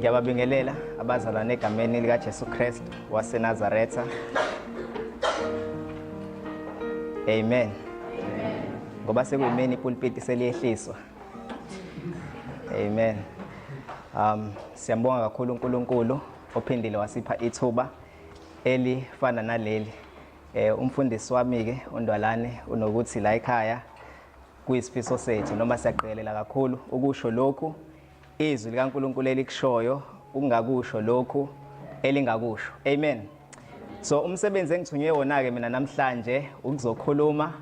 Ngiyababingelela abazalwane egameni likaJesu Kristu waseNazaretha. Amen. Ngoba sekuyimini ipulpiti seliyehliswa. Amen. Siyambonga kakhulu uNkulunkulu ophindile wasipha ithuba elifana naleli. Umfundisi wami ke uNdwalane unokuthi la ekhaya kuyisifiso sethu noma siyaqikelela kakhulu ukusho lokhu izwi likaNkulunkulu elikushoyo ukungakusho lokhu elingakusho. Amen. So umsebenzi engithunywe wona ke mina namhlanje ukuzokhuluma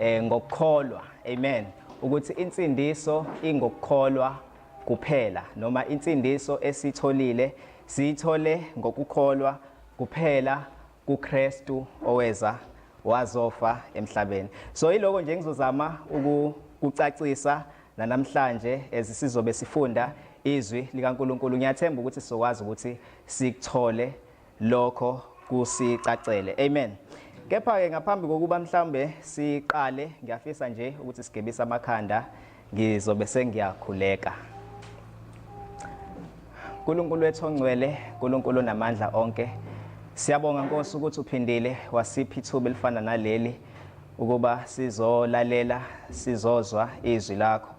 ngokukholwa. Amen. Ukuthi insindiso ingokukholwa kuphela noma insindiso esitholile siyithole ngokukholwa kuphela kuKristu oweza wazofa emhlabeni. So iloko nje ngizozama ukucacisa namhlanje ezisizobe sifunda izwi likaNkuluNkulu. Ngiyathemba ukuthi sizokwazi ukuthi sikuthole lokho kusicacele. Amen. Kepha ke ngaphambi kokuba mhlambe siqale, ngiyafisa nje ukuthi sigebise amakhanda, ngizobe sengiyakhuleka. uNkulunkulu wethu ongcwele, uNkulunkulu onamandla onke, siyabonga Nkosi ukuthi uphindile wasipha ithuba elifana naleli ukuba sizolalela, sizozwa izwi lakho.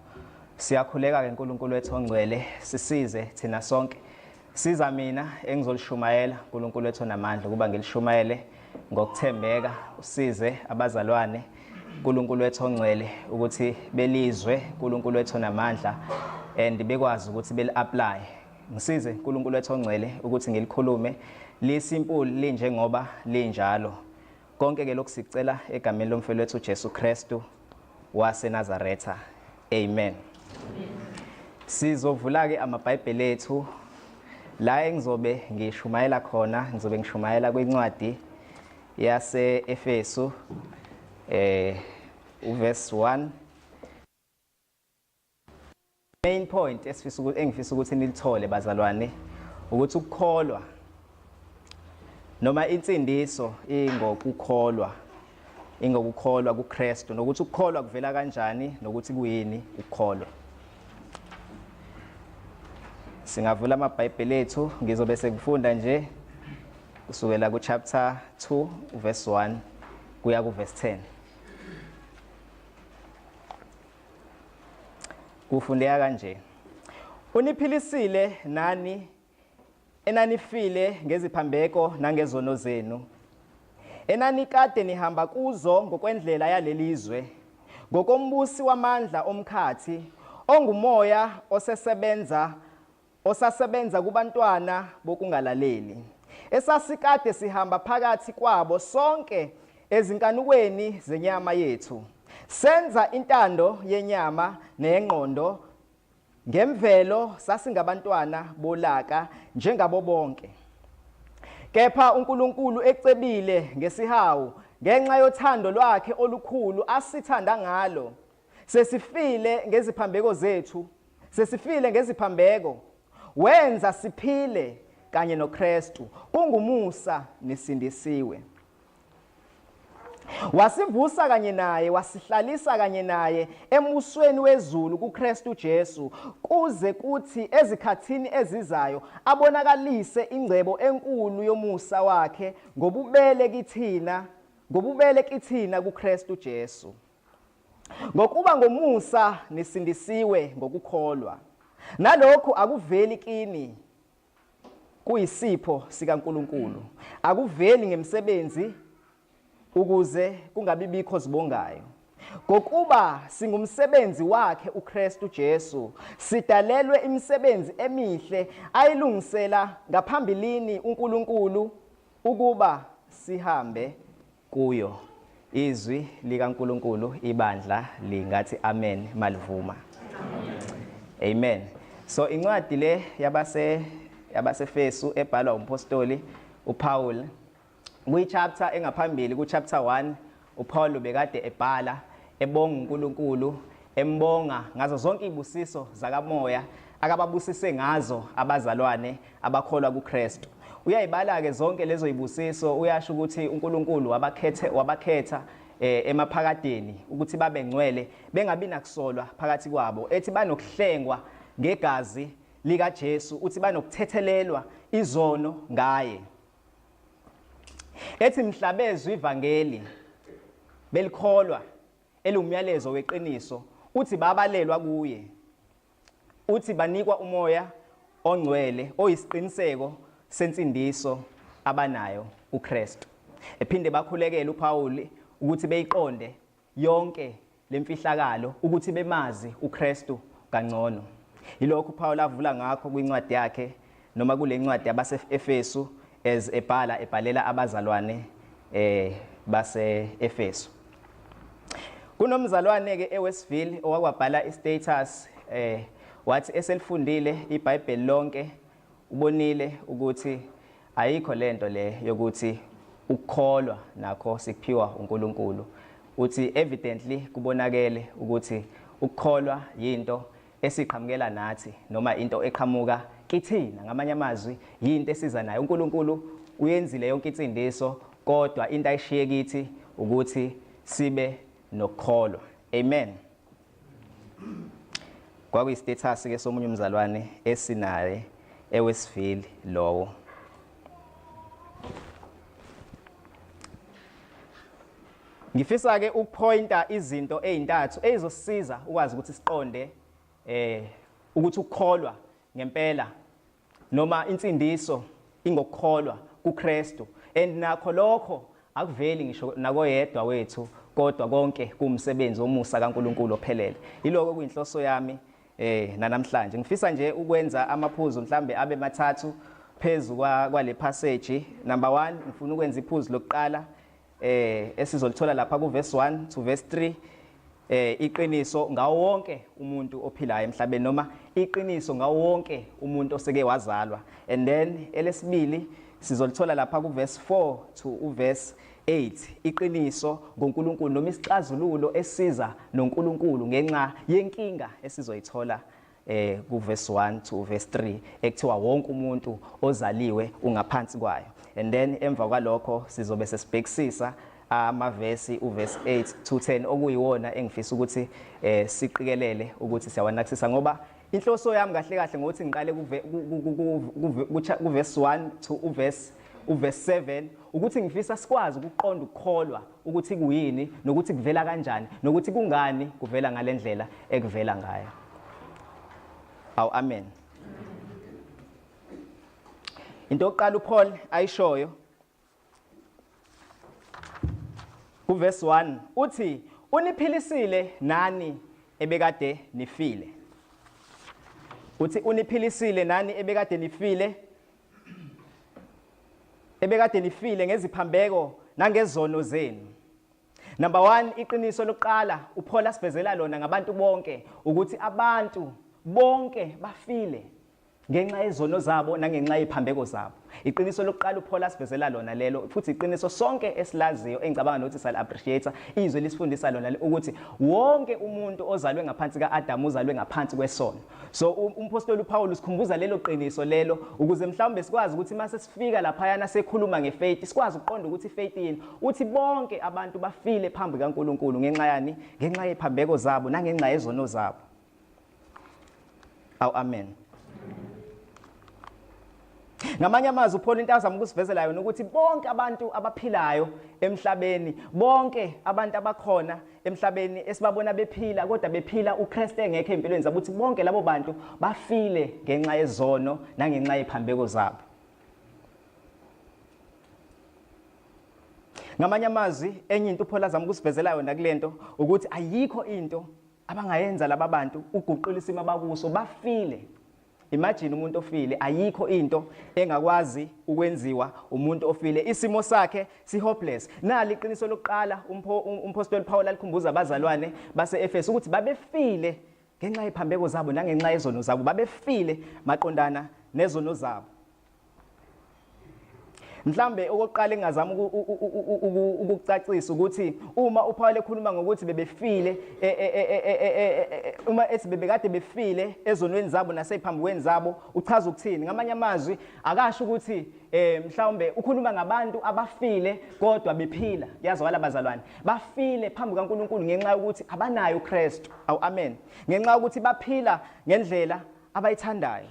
Siyakhuleka ke uNkulunkulu wethu ongcwele, sisize thina sonke. Siza mina engizolishumayela, uNkulunkulu wethu onamandla, ukuba ngilishumayele ngokuthembeka. Usize abazalwane, uNkulunkulu wethu ongcwele, ukuthi belizwe, uNkulunkulu wethu onamandla, and bekwazi ukuthi beli-apply. Ngisize uNkulunkulu wethu ongcwele ukuthi ngilikhulume lisimple linjengoba linjalo. Konke ke lokhu sicela egameni lomfelo wethu uJesu Kristu waseNazaretha. Amen. Sizovula ke amaBhayibheli ethu la engizobe ngishumayela khona, ngizobe ngishumayela kwincwadi yase Efesu uverse 1. Main point esifisa ukuthi engifisa ukuthi nilithole bazalwane ukuthi ukukholwa noma insindiso ingokukholwa, ingokukholwa kuKristu, nokuthi ukukholwa kuvela kanjani nokuthi kuyini ukukholwa. Singavula amaBhayibheli ethu, ngizobe sekufunda nje kusukela ku chapter 2 verse 1 kuya ku verse 10. Kufundeka kanje: Uniphilisile nani enanifile ngeziphambeko nangezono zenu, enanikade nihamba kuzo ngokwendlela yalelizwe, ngokombusi wamandla omkhathi, ongumoya osesebenza osasebenza kubantwana bokungalaleli, esasikade sihamba phakathi kwabo sonke ezinkanukweni zenyama yethu, senza intando yenyama neyengqondo. Ngemvelo sasingabantwana bolaka njengabo bonke. Kepha uNkulunkulu ecebile ngesihawu, ngenxa yothando lwakhe olukhulu asithanda ngalo, sesifile ngeziphambeko zethu, sesifile ngeziphambeko, wenza siphile kanye noKristu, kungumusa nisindisiwe. Wasivusa kanye naye, wasihlalisa kanye naye embusweni wezulu kuKristu Jesu, kuze kuthi ezikhathini ezizayo abonakalise ingcebo enkulu yomusa wakhe ngobubele kithina, ngobubele kithina kuKristu Jesu. Ngokuba ngomusa nisindisiwe ngokukholwa, nalokhu akuveli kini, kuyisipho sikaNkulunkulu, akuveli ngemisebenzi, ukuze kungabi bikho zibongayo. Ngokuba singumsebenzi wakhe uKristu Jesu, sidalelwe imisebenzi emihle ayilungisela ngaphambilini uNkulunkulu ukuba sihambe kuyo. Izwi likaNkulunkulu, ibandla lingathi amen malivuma. Amen. So incwadi le yabaseFesu ebhalwa umpostoli uPaul, kwi chapter engaphambili, ku chapter 1, uPaul bekade ebhala ebonga uNkulunkulu, embonga ngazo zonke izibusiso zakamoya akababusise ngazo abazalwane abakholwa kuKristu. Uyayibala ke zonke lezo zibusiso, uyasho ukuthi uNkulunkulu wabakhethe, wabakhetha emaphakadeni ukuthi babe ngcwele, bengabi nakusolwa phakathi kwabo, ethi banokuhlengwa ngegazi likaJesu, uthi banokuthethelelwa izono ngaye. Ethi mhla bezwa ivangeli belikholwa eliwumyalezo weqiniso, uthi babalelwa kuye. Uthi banikwa uMoya oNgcwele oyisiqiniseko sensindiso abanayo kuKristu. Ephinde bakhulekele uPawuli ukuthi beyiqonde yonke lemfihlakalo ukuthi bemazi uKristu kangcono. Yilokhu uPaul avula ngakho kwincwadi yakhe noma kule ncwadi yabase-Efesu as ebhala ebhalela abazalwane base-Efesu. Kunomzalwane ke eWestville owakwabhala istatus wathi eselifundile iBhayibheli lonke ubonile ukuthi ayikho lento le yokuthi ukukholwa nakho sikuphiwa uNkulunkulu. Uthi evidently kubonakele ukuthi ukukholwa yinto esiqhamukela nathi noma into eqhamuka kithina. Ngamanye amazwi yinto esiza nayo. uNkulunkulu uyenzile yonke insindiso, kodwa into ayishiye kithi ukuthi sibe nokukholwa. Amen. Kwakuyistatus ke somunye umzalwane esinaye eWestville lowo. Ngifisa ke ukupointa izinto ezintathu ezizosisiza ukwazi ukuthi siqonde ukuthi ukukholwa ngempela noma insindiso ingokukholwa kuKristu, and nakho lokho akuveli ngisho nakoyedwa wethu, kodwa konke kuwumsebenzi womusa kaNkuluNkulu ophelele. Yiloko kuyinhloso yami namhlanje. Ngifisa nje ukwenza amaphuzu mhlambe abe mathathu phezu kwale passage. Number 1, ngifuna ukwenza iphuzu lokuqala esizolithola lapha ku verse 1 to verse 3, iqiniso ngawo wonke umuntu ophilayo emhlabeni noma iqiniso ngawo wonke umuntu oseke wazalwa. And then elesibili sizolithola lapha ku verse 4 to uverse 8, iqiniso ngoNkulunkulu noma isixazululo esiza noNkulunkulu ngenxa yenkinga esizoyithola ku verse 1 to verse 3 ekuthiwa wonke umuntu ozaliwe ungaphansi kwayo. And then emva kwalokho sizobe sesibhekisisa amavesi uverse 8 to 10 okuyiwona engifisa ukuthi siqikelele ukuthi siyawanakisisa, ngoba inhloso yami kahle kahle ngokuthi ngiqale ku verse 1 to uverse 7 ukuthi ngifisa sikwazi ukuqonda ukukholwa ukuthi kuyini nokuthi kuvela kanjani nokuthi kungani kuvela ngalendlela ekuvela ngayo. Awu amen. Into yokuqala uPaul ayishoyo kuverse 1 uthi uniphilisile nani ebekade nifile. Uthi uniphilisile nani ebekade nifile, ebekade nifile ngeziphambeko nangezono zenu. Number 1, iqiniso lokuqala uPaul asivezela lona ngabantu bonke ukuthi abantu bonke bafile ngenxa yezono zabo nangenxa yephambeko zabo. Iqiniso lokuqala uPaul asivezela lona lelo, futhi iqiniso sonke esilaziyo engicabanga nokuthi sal appreciate izwi lisifundisa lona ukuthi wonke umuntu ozalwe ngaphansi kaAdam uzalwe ngaphansi kwesono. So umpostoli uPaul usikhumbuza lelo qiniso lelo ukuze mhlawumbe sikwazi ukuthi mase sifika laphayana sekhuluma ngefaith sikwazi ukuqonda ukuthi ifaith yini. Uthi bonke abantu bafile phambi kaNkuluNkulu ngenxa yani? Ngenxa yephambeko zabo nangenxa yezono zabo. Awu amen. Ngamanye amazwi uPaul into azama ukusivezela yona ukuthi bonke abantu abaphilayo emhlabeni, bonke abantu abakhona emhlabeni esibabona bephila kodwa bephila uKristu engekho empilweni zabo, ukuthi bonke labo bantu bafile ngenxa yezono nangenxa yephambeko zabo. Ngamanye amazwi enye into uPaul azama ukusivezela yona kulento ukuthi ayikho into abangayenza laba bantu uguqula isimo abakuso, bafile. Imagine umuntu ofile, ayikho into engakwazi ukwenziwa umuntu ofile, isimo sakhe si hopeless. Nali iqiniso lokuqala umpostoli Paul alikhumbuza abazalwane base-Efesu ukuthi babefile ngenxa yephambeko zabo nangenxa yezono zabo, babefile maqondana nezono zabo. Mhlambe okokuqala engingazama ukukucacisa ukuthi uma uPaul ekhuluma ngokuthi bebefile, uma ethi bebekade befile ezonweni zabo naseziphambukweni zabo, uchaza ukuthini? Ngamanye amazwi akasho ukuthi mhlawumbe ukhuluma ngabantu abafile kodwa bephila. Kuyazwakala bazalwane, bafile phambi kaNkuluNkulu ngenxa yokuthi abanayo uKristu. Awu amen. Ngenxa yokuthi baphila ngendlela abayithandayo.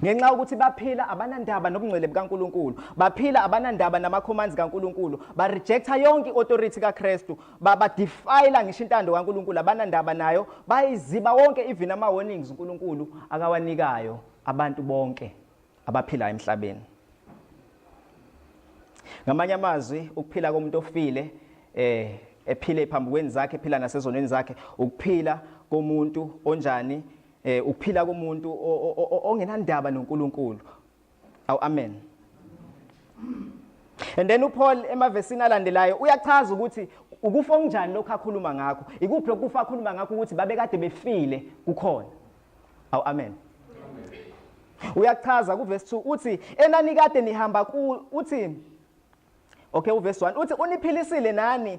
Ngenxa yokuthi baphila abanandaba nobungcwele bukaNkuluNkulu, baphila abanandaba nama-commands kaNkuluNkulu, ba-rejecta yonke i-authority kaKristu, ba-defile ngisho intando kaNkuluNkulu, abanandaba nayo, bayiziba wonke even ama-warnings uNkulunkulu akawanikayo abantu bonke abaphilayo emhlabeni. Ngamanye amazwi, ukuphila komuntu ofile ephile ephambukweni zakhe, ephila nasezonweni zakhe, ukuphila komuntu onjani? Ukuphila komuntu ongenandaba noNkulunkulu. Awu, amen. And then uPaul emavesini alandelayo uyachaza ukuthi ukufa okunjani lokhu akhuluma ngakho, ikuphi ukufa akhuluma ngakho ukuthi babekade befile kukhona. Awu, amen. Uyachaza kuverse 2 uthi enanikade nihamba ku, uthi okay, uverse 1 uthi uniphilisile nani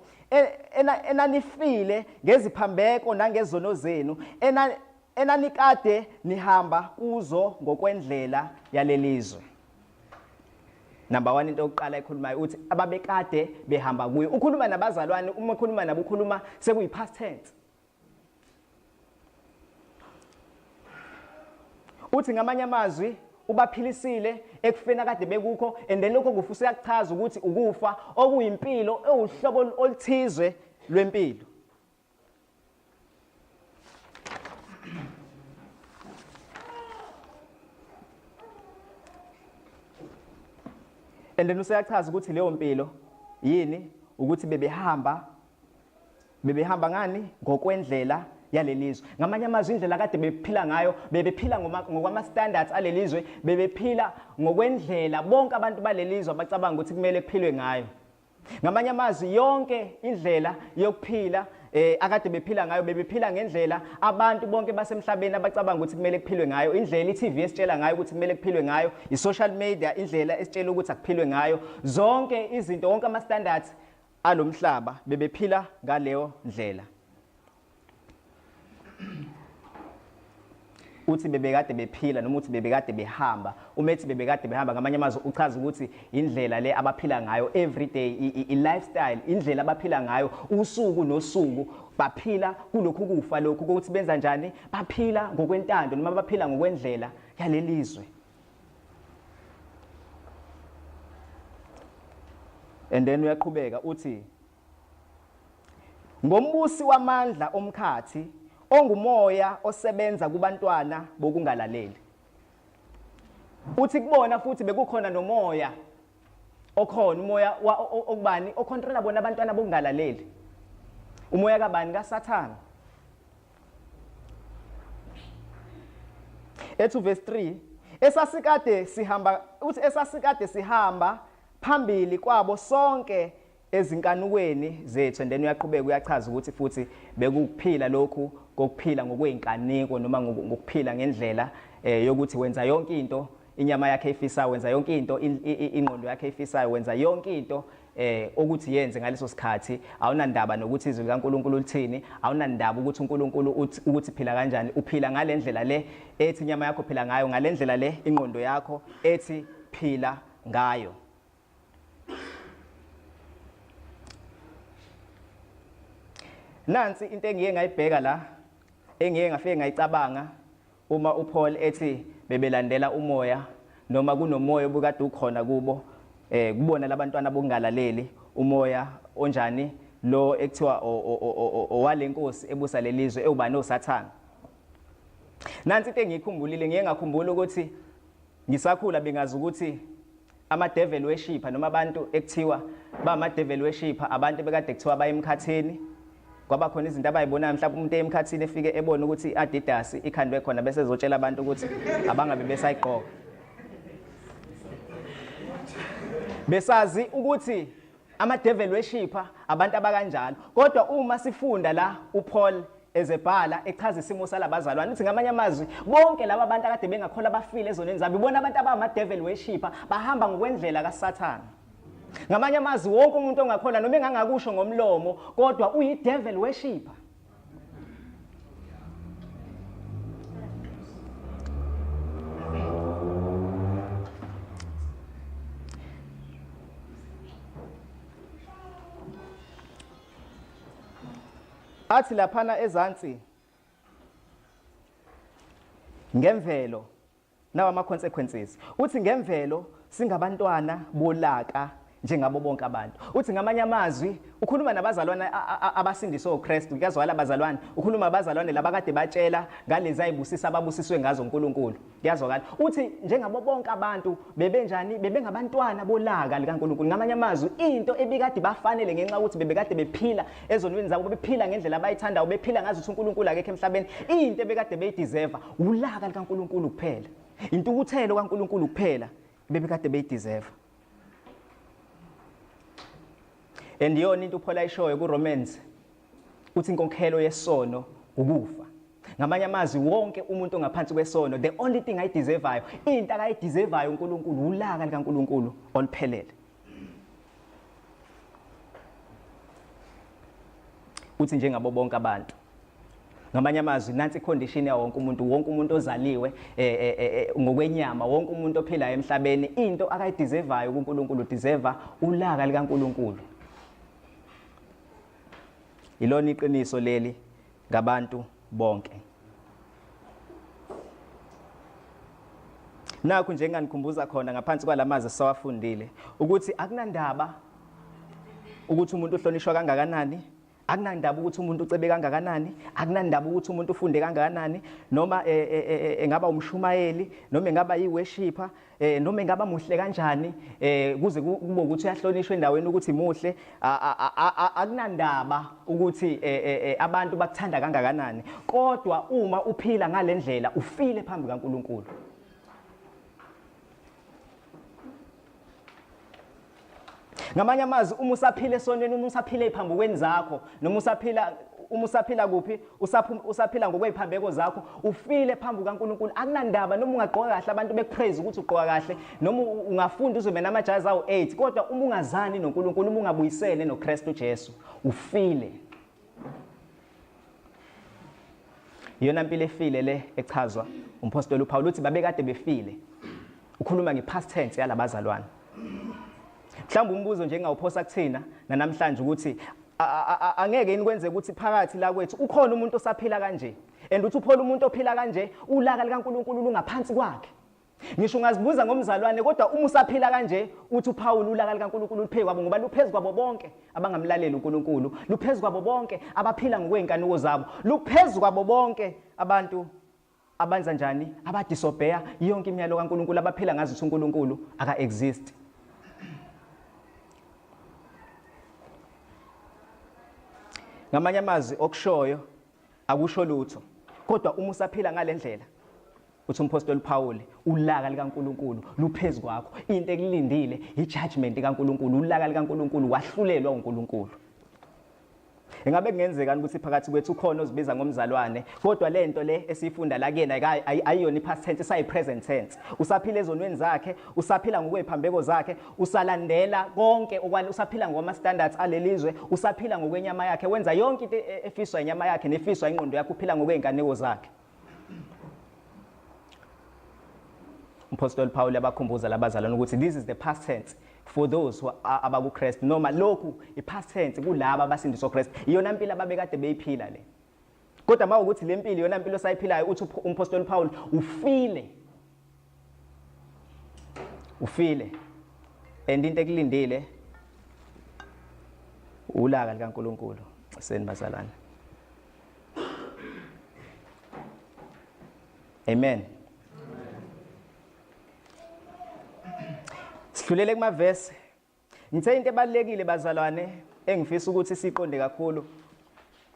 enanifile ngeziphambeko nangezono zenu enanikade nihamba kuzo ngokwendlela yalelizwe. Number 1, into yokuqala ekhulumayo uthi ababekade behamba kuyo. Ukhuluma nabazalwane, uma ukhuluma nabo ukhuluma sekuyi past tense. Uthi ngamanye amazwi ubaphilisile ekufeni akade bekukho, and then lokho kufa useyakuchaza ukuthi ukufa okuyimpilo ewuhlobo oluthizwe lwempilo. And then useyachaza ukuthi leyo mpilo yini, ukuthi bebehamba ngani ngokwendlela yalelizwe. Ngamanye amazwi, indlela kade bephila ngayo, bebephila ngokwama standards alelizwe, bebephila ngokwendlela bonke abantu balelizwe abacabanga ukuthi kumele kuphilwe ngayo. Ngamanye amazwi, yonke indlela yokuphila akade bephila ngayo, bebephila ngendlela abantu bonke basemhlabeni abacabanga ukuthi kumele kuphilwe ngayo, indlela i-TV esitshela ngayo ukuthi kumele kuphilwe ngayo, i-social media indlela esitshela ukuthi akuphilwe ngayo, zonke izinto, wonke ama standards alomhlaba bebephila ngaleyo ndlela. Uthi bebekade bephila noma uthi bebekade behamba. Uma ethi bebekade behamba, ngamanye amazwi uchaza ukuthi indlela le abaphila ngayo every day, i-lifestyle, indlela abaphila ngayo usuku nosuku, baphila kulokhu kufa lokhu ukuthi benza njani, baphila ngokwentando noma baphila ngokwendlela yalelizwe. And then uyaqhubeka uthi ngombusi wamandla omkhathi ongumoya osebenza kubantwana bokungalaleli. Uthi kubona futhi bekukhona nomoya okhona, umoya okubani ocontrola bona abantwana bokungalaleli, umoya kabani? KaSathana. Ethu verse 3, esasikade sihamba, uthi esasikade sihamba phambili kwabo sonke ezinkanukweni zethu. And then uyaqhubeka uyachaza ukuthi futhi bekukuphila lokhu kokuphila ngokweyinkaniko noma ngokuphila ngendlela yokuthi wenza yonke into inyama yakhe ifisayo, wenza yonke into ingqondo yakhe ifisayo, wenza yonke into ukuthi yenze ngaleso sikhathi. Awunandaba nokuthi izwi likaNkuluNkulu lithini, awunandaba ukuthi uNkulunkulu ukuthi phila kanjani, uphila ngalendlela le ethi inyama yakho phila ngayo, ngalendlela le ingqondo yakho ethi phila ngayo. Nansi into engiye ngayibheka la, engiye ngafike ngayicabanga uma uPaul ethi bebelandela umoya noma kunomoya obukade ukhona kubo, kubona labantwana bokungalaleli, umoya onjani lo ekuthiwa owalenkosi ebusa lelizwe ewubani oSathana. Nansi into engiyikhumbulile, ngiye ngakhumbula ukuthi ngisakhula bengazi ukuthi ama-devil worshipper noma abantu ekuthiwa ba-ama-devil worshipper abantu bekade kuthiwa baye emkhathini, kwaba khona izinto abayibonayo, mhlawumbe umuntu emkhathini efike ebone ukuthi i-Adidas ikhandwe khona bese ezotshela abantu ukuthi abangabe besayigqoka. Besazi ukuthi ama-devil worshipper abantu abakanjalo, kodwa uma sifunda la uPaul ezebhala echaza isimo salabazalwane, uthi ngamanye amazwi bonke laba bantu akade bengakholwa abafile ezonweni zabo, ibona abantu abama-devil worshipper, bahamba ngokwendlela kaSathane. Ngamanye amazwi wonke umuntu ongakholwa noma engangakusho ngomlomo kodwa uyi-devil worshipper. Athi laphana ezansi ngemvelo Nawa ama consequences. Uthi ngemvelo singabantwana bolaka njengabo bonke abantu. Uthi ngamanye amazwi ukhuluma nabazalwane abasindiswe uKristu, kuyazwakala abazalwane, ukhuluma abazalwane labakade batshela ngalezi ayibusisa ababusiswe ngazo uNkulunkulu. Kuyazwakala. Uthi njengabo bonke abantu bebenjani? Bebengabantwana bolaka likaNkulunkulu. Ngamanye amazwi into ebikade bafanele ngenxa ukuthi bebekade bephila ezonweni zabo, bephila ngendlela abayithandayo, bephila ngazi ukuthi uNkulunkulu akekho emhlabeni, into ebekade beyideserve ulaka likaNkulunkulu kuphela. Intukuthelo kaNkulunkulu kuphela bebekade beyideserve. And iyona into uPaul ayishoyo kuRomans uthi inkokhelo yesono ukufa. Ngamanye amazwi wonke umuntu ongaphansi kwesono the only thing ayideservayo into akayideservayo uNkulunkulu ulaka likaNkulunkulu oluphelele. Uthi njengabo bonke abantu ngamanye amazwi nansi icondition ya wonke umuntu wonke umuntu ozaliwe eh, eh, eh, ngokwenyama wonke umuntu ophilayo emhlabeni into akayideservayo kuNkulunkulu deserva ulaka likaNkulunkulu. Ilona iqiniso leli ngabantu bonke. Nakhu nje enganikhumbuza khona ngaphansi kwalamazwi esawafundile ukuthi akunandaba ukuthi umuntu uhlonishwa kangakanani, akunandaba ukuthi umuntu ucebe kangakanani, akunandaba ukuthi umuntu ufunde kangakanani, noma engaba umshumayeli, noma engaba yiworshipper, noma engaba muhle kanjani, kuze kube ukuthi uyahlonishwa endaweni ukuthi muhle, akunandaba ukuthi abantu bakuthanda kangakanani, kodwa uma uphila ngalendlela ufile phambi kaNkulunkulu. Ngamanye amazwi uma usaphila esonweni, uma usaphila eziphambukweni zakho, noma usaphila uma usaphila kuphi, usaphila ngokweziphambeko zakho, ufile phambi kukaNkulunkulu. Akunandaba noma ungagqoka kahle abantu bekupraise ukuthi ugqoka kahle, noma ungafunda uzobe namajazi awu8, kodwa uma ungazani noNkulunkulu, uma ungabuyisene noKristu Jesu, ufile. Iyona mpilo efile le echazwa umpostoli uPaul uthi babekade befile. Ukhuluma ngepast tense yalabazalwane. Mhlawumbe umbuzo nje engawuphosa kuthina namhlanje ukuthi angeke yini kwenzeke ukuthi phakathi la kwethu ukhona umuntu osaphila kanje, and uthi uphola umuntu ophila kanje ulaka likaNkulunkulu lungaphansi kwakhe. Ngisho ungazibuza ngomzalwane, kodwa uma usaphila kanje uthi uPaul ulaka likaNkulunkulu luphezu kwabo, ngoba luphezu kwabo bonke abangamlaleli uNkulunkulu, luphezu kwabo bonke abaphila ngokwey'nkanuko zabo, luphezu kwabo bonke abantu abenza njani, abadisobheya yonke imiyalo kaNkulunkulu, abaphila ngazi ukuthi uNkulunkulu aka-exist. Ngamanye amazwi okushoyo akusho lutho, kodwa uma usaphila ngalendlela uthi umpostoli Paul ulaka likaNkulunkulu luphezu kwakho. Into ekulindile i-judgment kaNkulunkulu, ulaka likaNkulunkulu, wahlulelwa uNkulunkulu. Ingabe kungenzeka ukuthi phakathi kwethu ukhona ozibiza ngomzalwane, kodwa lento le esiyifunda la kuyena ayiyona i-past tense, isayi-present tense. Usaphila ezonweni zakhe, usaphila ngokweziphambeko zakhe, usalandela konke okwale, usaphila ngokwama standards alelizwe, usaphila ngokwenyama yakhe, wenza yonke into efiswa inyama yakhe nefiswa ingqondo yakhe, uphila ngokwey'nkaneko zakhe. Umpostoli Paul abakhumbuza labazalwane ukuthi this is the past tense for those who are abakuKristu, noma lokhu i-past tense kulaba abasindiswa uKristu, iyona mpilo ababekade beyiphila le. Kodwa uma ukuthi le mpilo iyona mpilo osayiphilayo, uthi umpostoli Paul ufile, ufile, and into ekulindile ulaka likaNkulunkulu. Seni bazalwane. Amen. Sidlulele kumavesi. Ngithe into ebalekile bazalwane engifisa ukuthi siqonde kakhulu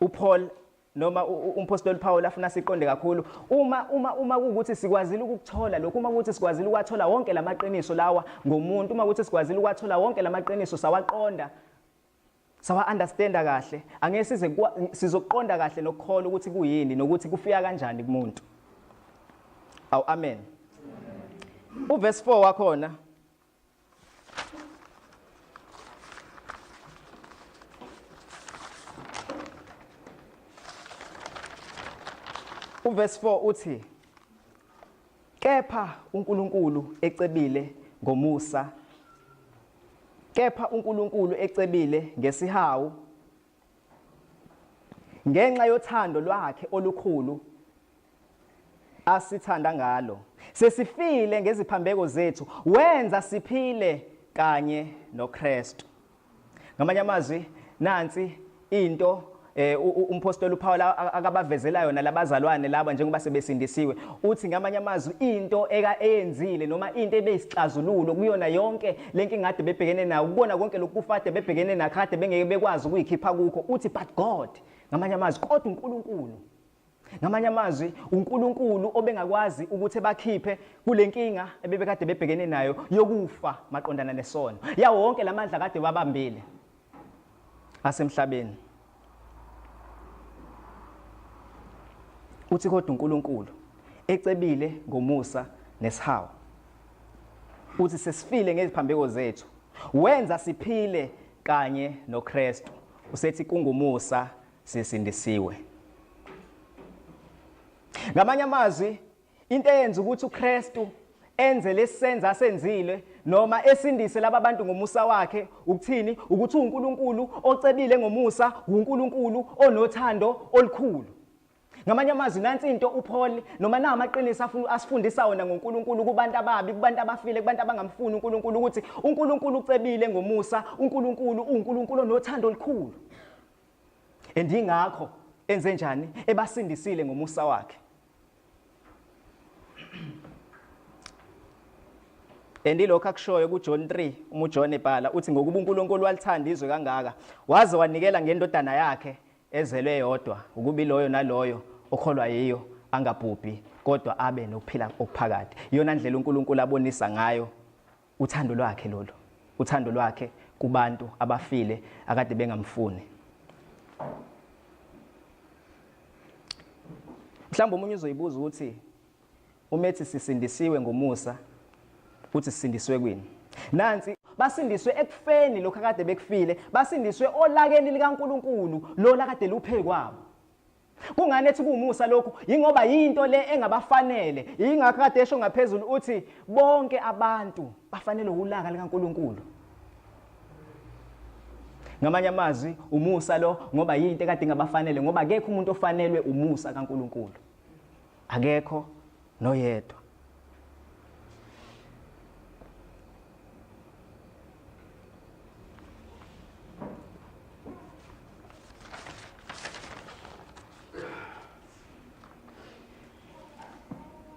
uPaul noma umpostoli Paul afuna siqonde kakhulu, uma uma uma kuukuthi sikwazile ukukuthola lokhu, uma kuukuthi sikwazile ukwathola wonke lamaqiniso lawa ngomuntu, uma kuukuthi sikwazile ukwathola wonke lamaqiniso sawaqonda, sawa understanda kahle, angeke size sizoqonda kahle nokukholwa ukuthi kuyini nokuthi kufika kanjani kumuntu. Awu amen. Uverse 4 wakhona uverse 4 uthi kepha uNkulunkulu ecebile ngomusa, kepha uNkulunkulu ecebile ngesihawu, ngenxa yothando lwakhe olukhulu Asithanda ngalo. Sesifile ngeziphambeko zethu, wenza siphile kanye noKristu. Ngamanye amazwi, nansi into umpostoli uPaul akabavezela yona labazalwane laba njengoba sebesindisiwe. Uthi ngamanye amazwi into eka eyenzile noma into ebeyisixazululo kuyona yonke lenkinga kade bebhekene nayo, kubona konke lokhu kade bebhekene nakho kade bengeke bekwazi ukuyikhipha kukho. Uthi but God, ngamanye amazwi kodwa uNkulunkulu. Ngamanye amazwi uNkulunkulu obengakwazi ukuthi ebakhiphe kulenkinga ebebekade bebhekene nayo yokufa maqondana nesono. Yawo wonke lamandla kade wabambile asemhlabeni. Uthi kodwa uNkulunkulu ecebile ngomusa nesihawu. Uthi sesifile ngeziphambeko zethu, wenza siphile kanye noKristu. Usethi kungumusa sisindisiwe. Ngamanye amazwi, into eyenza ukuthi uKristu enze lesenza asenzile noma esindise laba bantu ngomusa wakhe ukuthini? Ukuthi uNkulunkulu ocebile ngomusa, uNkulunkulu onothando olukhulu. Ngamanye amazwi, nansi into uPaul noma nawo amaqiniso afuna asifundisa wona ngoNkulunkulu kubantu ababi, kubantu abafile, kubantu abangamfuni uNkulunkulu, ukuthi uNkulunkulu ucebile ngomusa, uNkulunkulu uNkulunkulu onothando olukhulu. And ingakho enze njani? Ebasindisile ngomusa wakhe. And ilokho akushoyo kuJohn 3, uma uJohn ebhala uthi ngokuba uNkulunkulu walithanda izwe kangaka, waze wanikela ngendodana yakhe ezelwe yodwa, ukuba iloyo naloyo okholwa yiyo angabhubhi kodwa abe nokuphila okuphakade. Iyona ndlela uNkulunkulu abonisa ngayo uthando lwakhe lolu, uthando lwakhe kubantu abafile akade bengamfuni. Mhlawumbe omunye uzoyibuza ukuthi uma ethi sisindisiwe ngomusa, uthi sisindiswe kwini? Nansi, basindiswe ekufeni lokhu akade bekufile, basindiswe olakeni likaNkulunkulu lo lakade luphe kwabo. Kungani ethi kuwumusa lokhu? Yingoba yinto le engabafanele. Yingakho kade esho ngaphezulu uthi bonke abantu bafanele ulaka likaNkulunkulu. Ngamanye amazwi, umusa lo ngoba yinto ekade ingabafanele, ngoba akekho umuntu ofanelwe umusa kaNkulunkulu. Akekho noyedwa.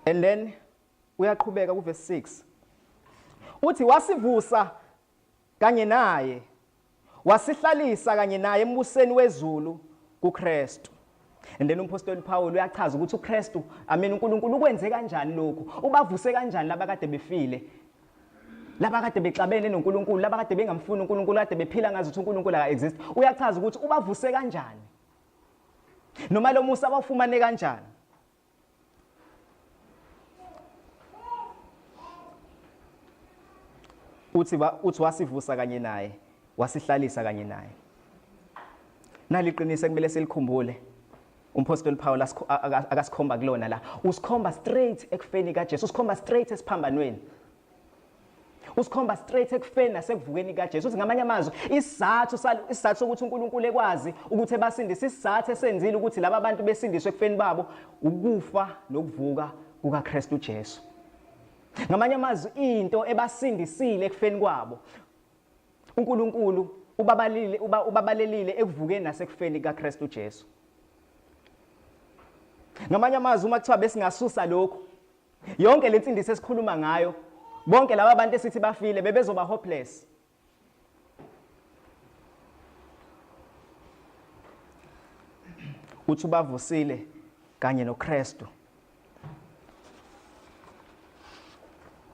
And then uyaqhubeka kuverse 6. Uthi wasivusa kanye naye, wasihlalisa kanye naye embuseni wezulu kuKristu. And then umpostoli Paul uyachaza ukuthi uKristu, amen, uNkulunkulu ukwenze kanjani lokhu, ubavuse kanjani laba kade befile, laba kade bexabene noNkulunkulu, laba kade bengamfuni uNkulunkulu, kade bephila ngazi ukuthi uNkulunkulu aka-exist. Uyachaza ukuthi ubavuse kanjani, noma lo musa bawufumane kanjani. Uthi uthi wasivusa kanye naye, wasihlalisa kanye naye. Nali iqiniso ekumele silikhumbule. Umpostoli Paul akasikhomba kulona la. Usikhomba straight ekufeni kaJesu, usikhomba straight esiphambanweni. Usikhomba straight ekufeni nasekuvukeni kaJesu. Uthi ngamanye amazwi, isizathu isizathu sokuthi uNkulunkulu ekwazi ukuthi ebasindise, isizathu esenzile ukuthi laba bantu besindiswe ekufeni babo, ukufa nokuvuka kukaKristu Jesu. Ngamanye amazwi, into ebasindisile ekufeni kwabo, uNkulunkulu ubabalile ubabalelile ekuvukeni nasekufeni kaKristu Jesu. Ngamanye amazwi, uma kuthiwa besingasusa lokhu, yonke le nsindiso esikhuluma ngayo, bonke laba bantu esithi bafile bebezoba hopeless. Uthi ubavusile kanye noKristu.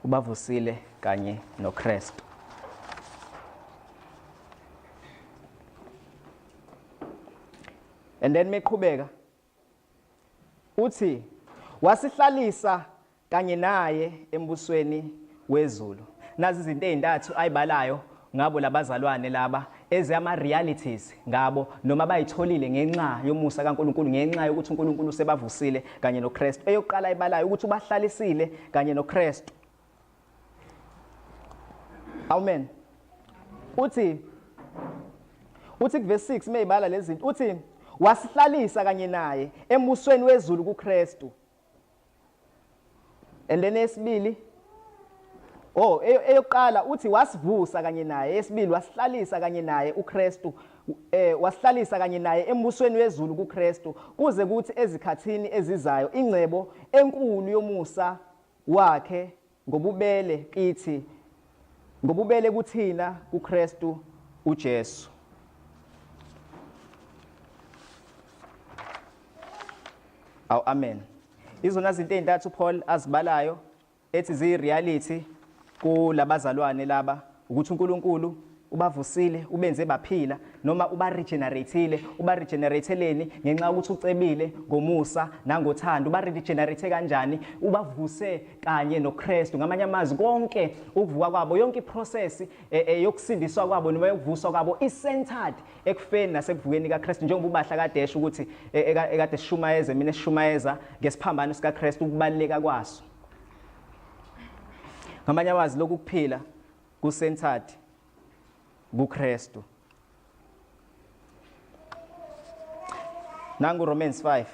Ubavusile kanye noKristu. And then meqhubeka uthi wasihlalisa kanye naye embusweni wezulu. Nazi izinto ezintathu ayibalayo ngabo labazalwane laba ezama realities ngabo noma bayitholile ngenxa yomusa kaNkulunkulu, ngenxa yokuthi uNkulunkulu usebavusile kanye noKristu. Eyokuqala ayibalayo ukuthi ubahlalisile kanye noKristu. Amen. Uthi kuverse 6 mayibala lezi zinto, uthi wasihlalisa kanye naye embusweni wezulu kuKristu. And then esibili, oh, eyokuqala uthi wasivusa kanye naye, esibili wasihlalisa kanye naye uKristu, wasihlalisa kanye naye embusweni wezulu kuKristu, kuze kuthi ezikhathini ezizayo ingcebo enkulu yomusa wakhe ngobubele kithi, ngobubele kuthina kuKristu uJesu. Aw, amen. Izona zinto ezintathu Paul azibalayo ethi ziyi-reality kulabazalwane laba, ukuthi uNkulunkulu ubavusile, ubenze baphila, noma ubaregeneratile. Ubaregenerateleni? Ngenxa yokuthi ucebile ngomusa nangothando. Ubaregenerate kanjani? Ubavuse kanye noKristu. Ngamanye amazwi, konke ukuvuka kwabo, yonke iprocess yokusindiswa kwabo noma yokuvuswa kwabo i-centered ekufeni nasekuvukeni kaKristu, njengoba ubahla kadesha ukuthi ekade sishumayeza, mina sishumayeza ngesiphambano sikaKristu, ukubaluleka kwaso. Ngamanye amazwi, lokhu kuphila ku-centered kuKristu. Nangu Romans 5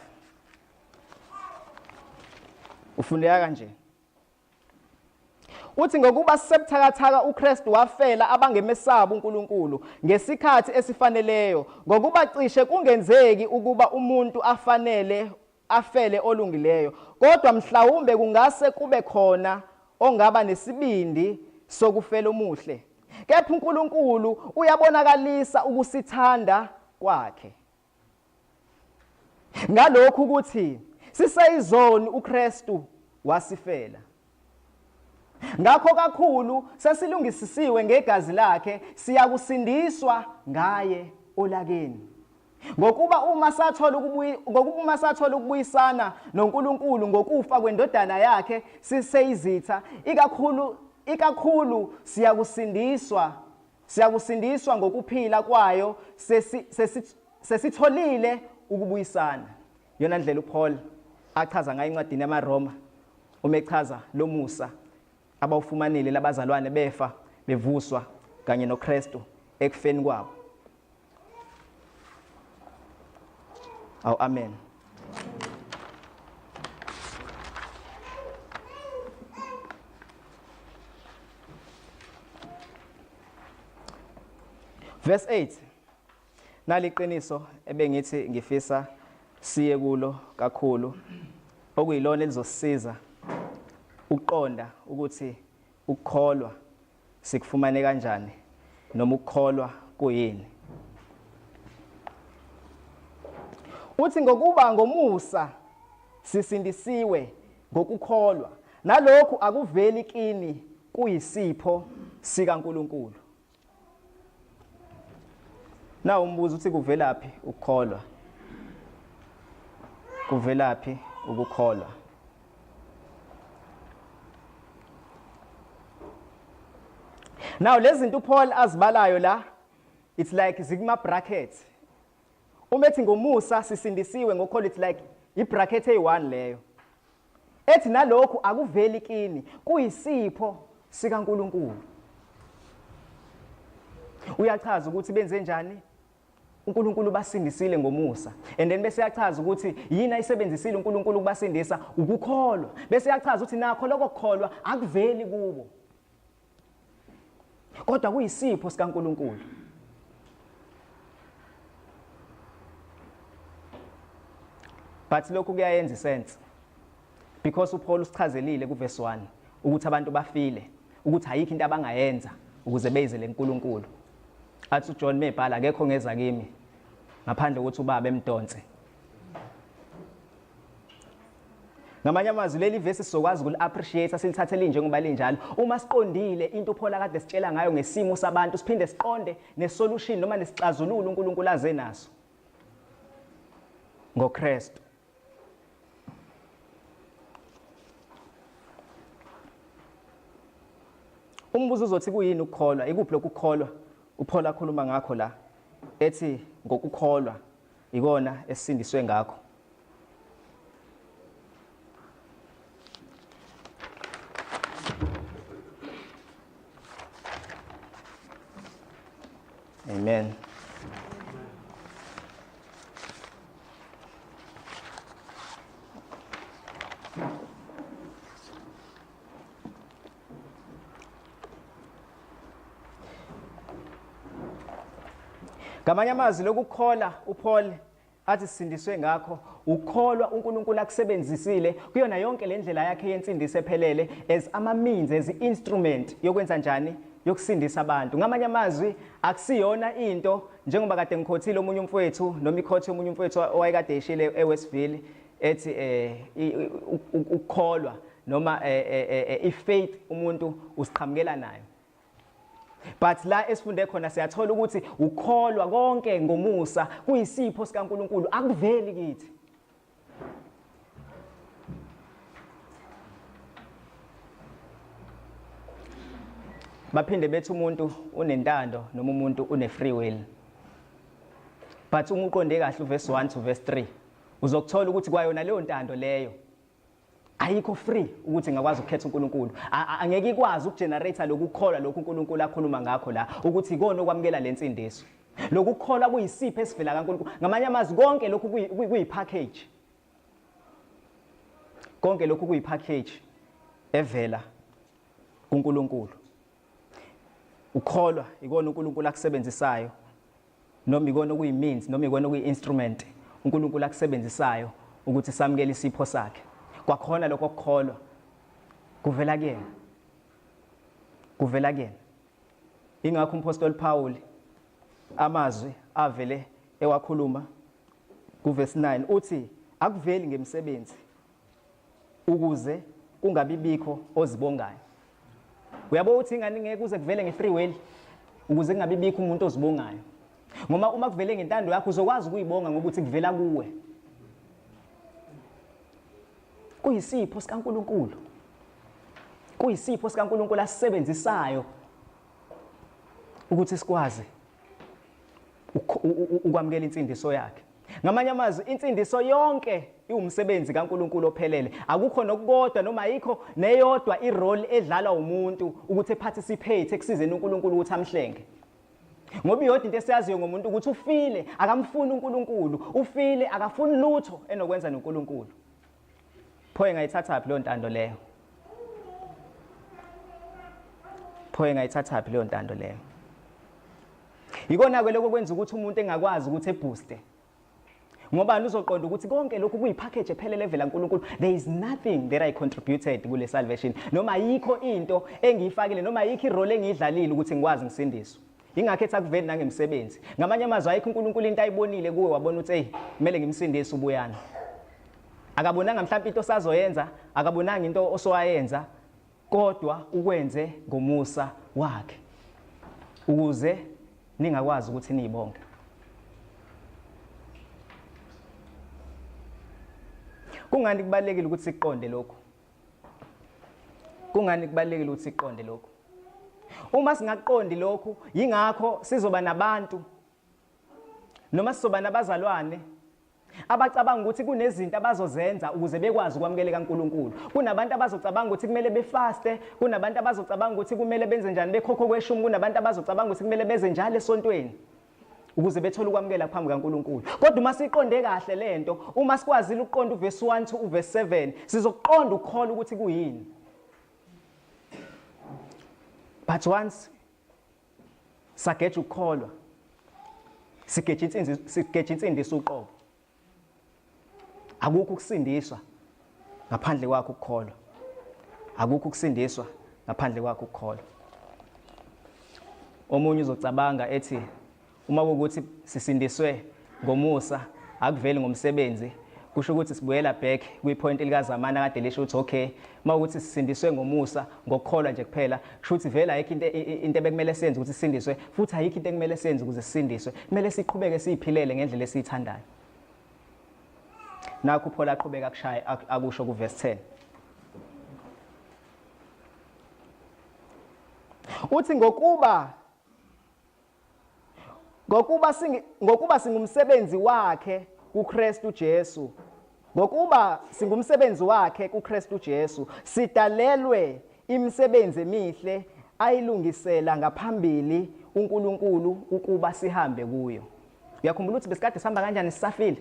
ufundeka kanje, uthi ngokuba sisebuthakathaka uKristu wafela abangemesabi uNkulunkulu ngesikhathi esifaneleyo, ngokuba cishe kungenzeki ukuba umuntu afanele afele olungileyo, kodwa mhlawumbe kungase kube khona ongaba nesibindi sokufela omuhle. Kepha uNkulunkulu uyabonakalisa ukusithanda kwakhe ngalokhu ukuthi siseyizoni uKristu wasifela. Ngakho kakhulu sesilungisisiwe ngegazi lakhe, siyakusindiswa ngaye olakeni. Ngokuba uma sathola ukubuyisana noNkulunkulu ngokufa kwendodana yakhe siseyizitha, ikakhulu siyakusindiswa ngokuphila kwayo sesitholile ukubuyisana. Yona ndlela uPaul achaza ngayo encwadini yamaRoma uma echaza lomusa abawufumanile labazalwane befa bevuswa kanye noKristu ekufeni kwabo. Aw, amen. Verse 8, naliqiniso ebengithi ngifisa siye kulo kakhulu, okuyilona elizosisiza ukuqonda ukuthi ukukholwa sikufumane kanjani noma ukukholwa kuyini. Uthi ngokuba ngomusa sisindisiwe ngokukholwa, nalokhu akuveli kini, kuyisipho sikaNkulunkulu. Na umbuzo uthi kuvelaphi ukukholwa? Kuvelaphi ukukholwa? Now lezi zinto uPaul azibalayo la, it's like zikuma brackets. Uma ethi ngomusa sisindisiwe ngokholo, it's like i-bracket eyi-1 leyo. Ethi nalokhu akuveli kini, kuyisipho sikaNkulunkulu. Uyachaza ukuthi benze njani? uNkulunkulu basindisile ngomusa. And then bese yachaza ukuthi yini ayisebenzisile uNkulunkulu ukubasindisa, ukukholwa. Bese yachaza ukuthi nakho lokho kukholwa akuveli kubo, kodwa kuyisipho sikaNkulunkulu. But lokhu kuyayenza isense because uPaul usichazelile kuverse 1 ukuthi abantu bafile, ukuthi ayikho into abangayenza ukuze beyizele kuNkulunkulu. Athi uJohn mebhala, akekho ngeza kimi ngaphandle kokuthi ubaba emdonse. Ngamanye amazwi, leli vesi sizokwazi ukuli-appreciate, silithathe linjengoba linjalo, uma siqondile into uPaul akade sitshela ngayo ngesimo sabantu, siphinde siqonde nesolution noma nesixazululo uNkulunkulu aze naso ngoKristu. Umbuzo uzothi kuyini ukukholwa? Ikuphi lokhu kukholwa uPaul akhuluma ngakho la, ethi ngokukholwa ikona esisindiswe ngakho? Amen. Ngamanye amazwi, lokukholwa uPaul athi sisindiswe ngakho, ukholwa uNkulunkulu akusebenzisile kuyona yonke le ndlela yakhe yensindiso ephelele as ama-means, as instrument yokwenza njani, yokusindisa abantu. Ngamanye amazwi, akusiyona into njengoba kade ngikhothile omunye umfowethu noma ikhothe omunye umfowethu owayekade eshile eWestville ethi ukukholwa noma i-faith umuntu usiqhamukela nayo. But la esifunde khona siyathola ukuthi ukholwa konke ngomusa kuyisipho sikaNkuluNkulu, akuveli kithi. Baphinde bethi umuntu unentando noma umuntu une free will. But uma uqonde kahle uverse 1 to verse 3 uzokuthola ukuthi kwayona leyo ntando leyo ayikho free ukuthi ngakwazi ukukhetha uNkulunkulu. Angeke ikwazi ukugenerate lokukholwa lokhu uNkulunkulu akhuluma ngakho la, ukuthi ikona okwamukela lensindiso. Lokukholwa kuyisipho esivela kaNkulunkulu. Ngamanye amazwi, konke lokhu kuyipackage. Konke lokhu kuyipackage evela kuNkulunkulu. Ukholwa ikona uNkulunkulu akusebenzisayo, noma ikona okuyi-means, noma ikona okuyi-instrument uNkulunkulu akusebenzisayo ukuthi samukele isipho sakhe. Kwakhona lokho kukholwa kuvela kuyena, kuvela kuyena. Ingakho umpostoli Paul amazwi avele ewakhuluma kuverse 9 uthi akuveli ngemisebenzi ukuze kungabi bikho ozibongayo. Uyabo ukuthi ingane ngeke kuze kuvele nge-free will ukuze kungabi bikho umuntu ozibongayo, ngoba uma kuvele ngentando yakho uzokwazi ukuyibonga ngokuthi kuvela kuwe, kuyisipho sikaNkuluNkulu, kuyisipho sikaNkuluNkulu asisebenzisayo ukuthi sikwazi ukwamukela insindiso yakhe. Ngamanye amazwi, insindiso yonke iwumsebenzi kaNkuluNkulu ophelele. Akukho nokukodwa noma ayikho neyodwa irole edlalwa umuntu ukuthi eparticipate ekusizeni uNkulunkulu ukuthi amhlenge. Ngoba iyodwa into esiyaziyo ngomuntu ukuthi ufile, akamfuni uNkulunkulu, ufile, akafuni lutho enokwenza noNkulunkulu. Pho engayithathaphi leyo ntando leyo? Pho engayithathaphi leyo ntando leyo? Yikona-ke lokho kwenza ukuthi umuntu engakwazi ukuthi ebooste. Ngoba uzoqonda ukuthi konke lokhu kuyipackage ephelele evela kuNkulunkulu. There is nothing that I contributed kule salvation. Noma ayikho into engiyifakile, noma ayikho irole engiyidlalile ukuthi ngikwazi ngisindiswe. Ingakho ethi akuveli nangemsebenzi. Ngamanye amazwi, ayikho uNkulunkulu into ayibonile kuwe wabona ukuthi hey, kumele ngimsindise uBuyana. Akabonanga mhlawumbe into osazoyenza, akabonanga into osowayenza, kodwa ukwenze ngomusa wakhe ukuze ningakwazi ukuthi niyibonge. Kungani kubalulekile ukuthi siqonde lokhu? Kungani kubalulekile ukuthi siqonde lokhu? Uma singaqondi lokhu, yingakho sizoba nabantu noma sizoba nabazalwane abacabanga ukuthi kunezinto abazozenza ukuze bekwazi ukwamukeleka uNkulunkulu. Kunabantu abazocabanga ukuthi kumele befaste, kunabantu abazocabanga ukuthi kumele benze njani, bekhokho kweshumi, kunabantu abazocabanga ukuthi kumele beze njalo esontweni ukuze bethole ukwamukela phambi kaNkulunkulu. Kodwa uma siqonde kahle lento, uma sikwazile ukuqonda uverse 1 to uverse 7, sizokuqonda ukukholwa ukuthi kuyini. But once sageja ukukholwa, sigeja insindiso, sigeja insindiso uqobo. Akukho ukusindiswa ngaphandle kwakho ukukholwa. Akukho ukusindiswa ngaphandle kwakho ukukholwa. Omunye uzocabanga ethi uma kuwukuthi sisindiswe ngomusa akuveli ngomsebenzi, kusho ukuthi sibuyela back kwipoint likaZamana kade lisho ukuthi okay, uma ukuthi sisindiswe ngomusa ngokukholwa nje kuphela, kusho ukuthi vele ayikho into ebekumele senze ukuthi sisindiswe, futhi ayikho into ekumele senze ukuze sisindiswe, kumele siqhubeke siyiphilele ngendlela esiyithandayo. Nakho uPaul aqhubeka akushaya akusho kuverse 10. Uthi ngokuba singumsebenzi wakhe kuKristu Jesu, ngokuba singumsebenzi wakhe kuKristu Jesu, sidalelwe imisebenzi emihle ayilungisela ngaphambili uNkulunkulu ukuba sihambe kuyo. Uyakhumbula ukuthi besikade sihamba kanjani sisafile?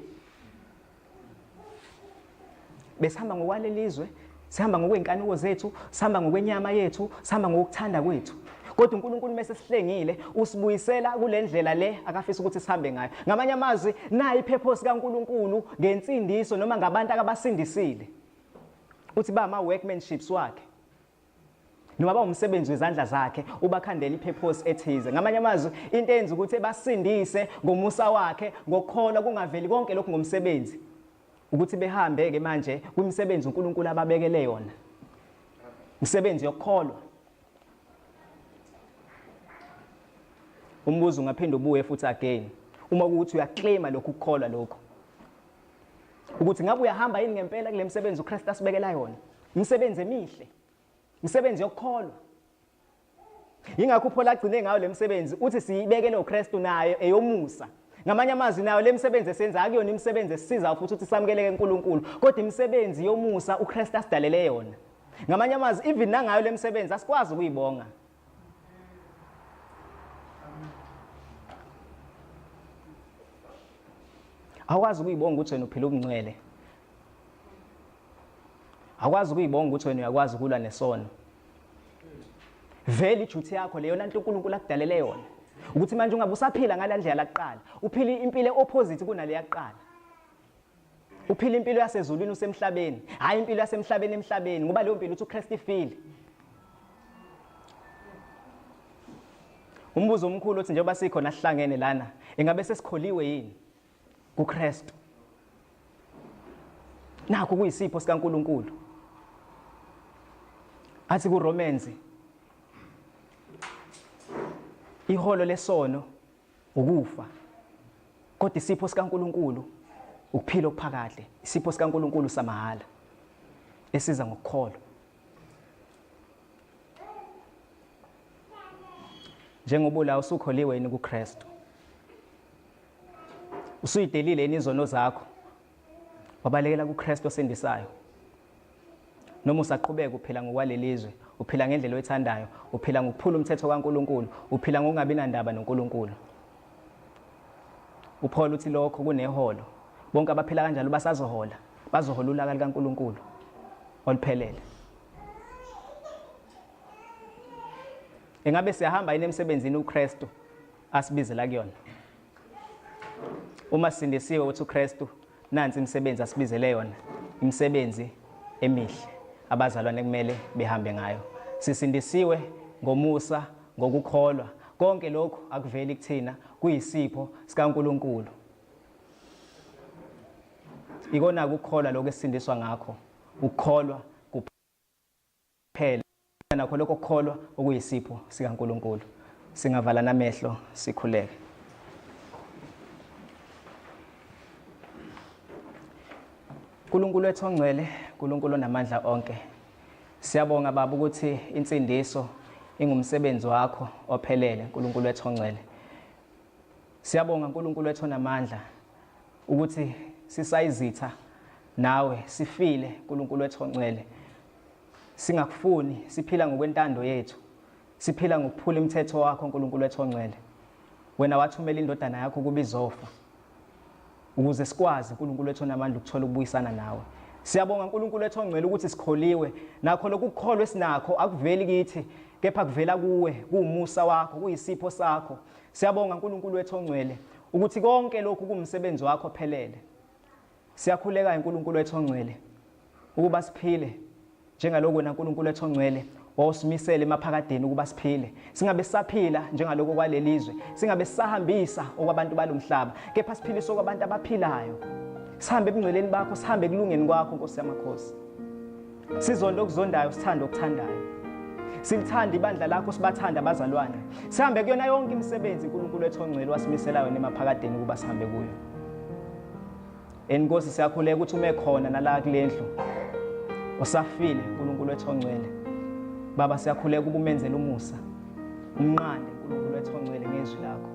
Besihamba ngokwalelizwe, sihamba ngokwey'nkanuko zethu, sihamba ngokwenyama yethu, sihamba ngokuthanda kwethu. Kodwa uNkulunkulu mase sihlengile usibuyisela kule ndlela le akafisa ukuthi sihambe ngayo. Ngamanye amazwi, nayi ipurpose kaNkulunkulu ngensindiso noma ngabantu akabasindisile. Uthi ba ama workmanships wakhe. Noma bawumsebenzi wezandla zakhe ubakhandela ipurpose ethize. Ngamanye amazwi, into eyenza ukuthi ebasindise ngomusa wakhe ngokukholwa kungaveli konke lokhu ngomsebenzi. Ukuthi behambe ke manje kwimisebenzi uNkulunkulu ababekele yona. Imisebenzi yokukholwa. Umbuzo ungaphinde ubuye futhi again uma ukuthi uyaclaima lokhu kukholwa lokho ukuthi ngabe uyahamba yini ngempela kule misebenzi uKristu asibekela yona, imisebenzi emihle, imisebenzi yokukholwa. Yingakho uPaul agcine ngayo lemisebenzi uthi siyibekele uKristu nayo eyomusa. Ngamanye amazwi nayo lemisebenzi esenza akuyona imisebenzi esisiza futhi ukuthi samukeleke kuNkulunkulu, kodwa imisebenzi yomusa uKristu asidalele yona. Ngamanye amazwi even nangayo lemisebenzi asikwazi ukuyibonga. Awukwazi ukuyibonga ukuthi wena uphila ubungcwele. Awukwazi ukuyibonga ukuthi wena uyakwazi ukulwa nesono. Vele iduty yakho leyona nto uNkulunkulu akudalele yona. Ukuthi manje ungabe usaphila ngala ndlela lakuqala, uphila impilo opposite kunale yakuqala. Uphila impilo yasezulwini usemhlabeni, hayi impilo yasemhlabeni emhlabeni, ngoba leyo mpilo uthi uKristu ifile. Umbuzo omkhulu uthi njengoba sikhona sihlangene lana, ingabe sesikholiwe yini kuKristu? Nakho kuyisipho sikaNkuluNkulu. Athi kuRomans iholo lesono ukufa, kodwa isipho sikaNkuluNkulu ukuphila okuphakade, isipho sikaNkuluNkulu samahhala esiza ngokukholwa. Njengoba ula usukholiwe yini kuKristu? Usuyidelile yini izono zakho? Wabalekela kuKristu osindisayo? Noma usaqhubeka uphila ngokwalelizwe, uphila ngendlela oyithandayo, uphila ngokuphula umthetho kaNkulunkulu, uphila ngokungabi nandaba noNkulunkulu. UPaul uthi lokho kuneholo. Bonke abaphila kanjalo basazohola, bazohola ulaka likaNkulunkulu oluphelele. Ingabe siyahamba yini emsebenzini uKristu asibizela kuyona? Uma sisindisiwe uthi uKristu nansi imisebenzi asibizele yona, imisebenzi emihle abazalwane kumele behambe ngayo. Sisindisiwe ngomusa ngokukholwa. Konke lokhu akuveli kuthina, kuyisipho sikaNkulunkulu. Ikona ukukholwa lokho esisindiswa ngakho, ukukholwa kuphela nakho lokho kukholwa okuyisipho sikaNkulunkulu. Singavala namehlo sikhuleke. uNkulunkulu wethu ongcwele, uNkulunkulu onamandla onke. Siyabonga Baba ukuthi insindiso ingumsebenzi wakho ophelele, uNkulunkulu wethu ongcwele. Siyabonga uNkulunkulu wethu onamandla ukuthi sisayizitha nawe sifile uNkulunkulu wethu ongcwele. Singakufuni, siphila ngokwentando yethu. Siphila ngokuphula imithetho wakho uNkulunkulu wethu ongcwele. Wena wathumela indodana yakho ukuba izofa ukuze sikwazi uNkulunkulu wethu onamandla ukuthola ukubuyisana nawe. Siyabonga uNkulunkulu wethu ongcwele ukuthi sikholiwe, nakho lokhu kukholwa esinakho akuveli kithi kepha kuvela kuwe, kuwumusa wakho, kuyisipho sakho. Siyabonga uNkulunkulu wethu ongcwele ukuthi konke lokhu kuwumsebenzi wakho ophelele. Siyakhuleka uNkulunkulu wethu ongcwele ukuba siphile njengalokhu wena uNkulunkulu wethu ongcwele wawusimisele emaphakadeni ukuba siphile, singabe sisaphila njengalokho kwalelizwe, singabe sisahambisa okwabantu balomhlaba, kepha siphilise okwabantu abaphilayo, sihambe ebungcweleni bakho, sihambe ekulungeni kwakho Nkosi yamakhosi. Sizonde okuzondayo, sithande okuthandayo, silithande ibandla lakho, sibathande abazalwane, sihambe kuyona yonke imisebenzi uNkulunkulu wethu ongcwele wasimisela yona emaphakadeni ukuba sihambe kuyo. Enkosi, siyakhuleka ukuthi ume khona nala kulendlu osafile uNkulunkulu wethu ongcwele. Baba, siyakhuleka ukuba umenzele umusa, umnqande uNkulunkulu wethu ongcwele ngezwi lakho,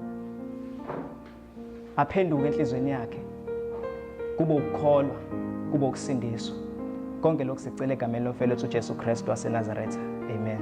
aphenduke enhlizweni yakhe, kube ukukholwa, kube ukusindiswa. Konke lokhu sicela egameni lomfelo wethu uJesu Kristu waseNazaretha. Amen.